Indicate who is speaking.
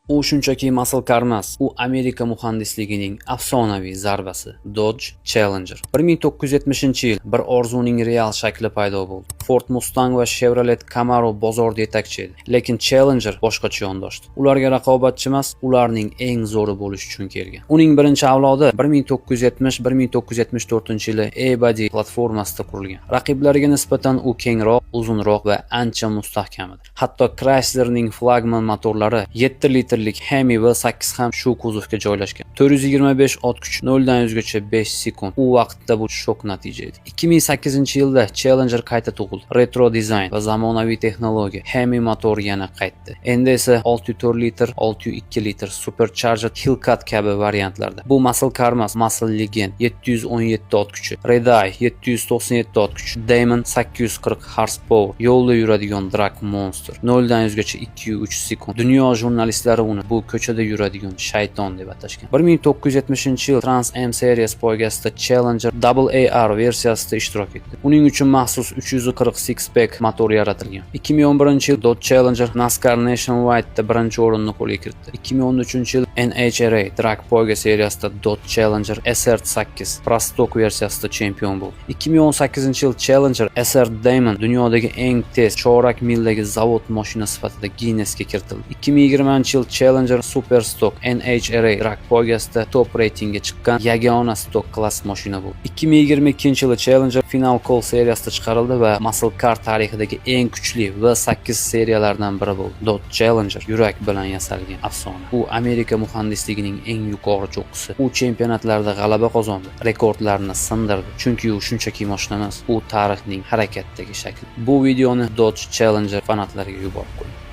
Speaker 1: U shunchaki muscle car emas, u Amerika muhandisligining afsonaviy zarbasi – Dodge Challenger. 1970-yil, bir orzuning real shakli paydo bo'ldi. Ford Mustang va Chevrolet Camaro bozorda yetakchi edi, lekin Challenger boshqacha yondoshdi. Ularga raqobatchi emas, ularning eng zo'ri bo'lish uchun kelgan. Uning birinchi avlodi 1970-1974 yili E-body platformasida qurilgan. Raqiblariga nisbatan u kengroq, uzunroq va ancha mustahkam edi. Hatto Chryslerning flagman motorlari, 7 litrlik Hemi V8 ham shu kuzovga joylashgan. 425 ot kuchi, 0 dan 100 gacha 5 sekund. U vaqtda bu shok natija edi. 2008-yilda Challenger qayta tug'ildi. Retro dizayn va zamonaviy texnologiya. Hemi motor yana qaytdi. Endi esa 6.4 litr, 6.2 litr Supercharged Hellcat kabi variantlarda. Bu muscle car emas, muscle legend. 717 ot kuchi, Redeye 797 ot kuchi, Demon 840 horsepower, yo'lda yuradigan drag monster. 0 dan 100 gacha 2.3 sekund. Dunyo jurnalistlari uni "bu ko'chada yuradigan shayton" deb atashgan. 1970-yil Trans Am Series poygasida Challenger Double AR versiyasida ishtirok etdi. Uning uchun maxsus 340 six-pack motor yaratilgan. 2011-yil Dodge Challenger NASCAR Nationwide'da birinchi o'rinni qo'lga kiritdi. 2013-yil NHRA drag poyga seriyasida Dodge Challenger SR8 Pro Stock versiyasida chempion bo'ldi. 2018-yil Challenger SR Demon dunyodagi eng tez chorak mildagi zavod mashina sifatida Guinnessga kiritildi. 2020-yil Challenger Super Stock NHRA drag poygasida top reytingga chiqqan yagona stock class mashina bo'ldi. 2022-yili Challenger Final Call seriyasida chiqarildi va muscle car tarixidagi eng kuchli V8 seriyalardan biri bo'ldi. Dodge Challenger yurak bilan yasalgan afsona. U Amerika muhandisligining eng yuqori cho'qqisi. U chempionatlarda g'alaba qozondi, rekordlarni sindirdi. Chunki u shunchaki mashina emas, u tarixning harakatdagi shakli. Bu videoni Dodge Challenger fanatlariga yuborib qo'ying.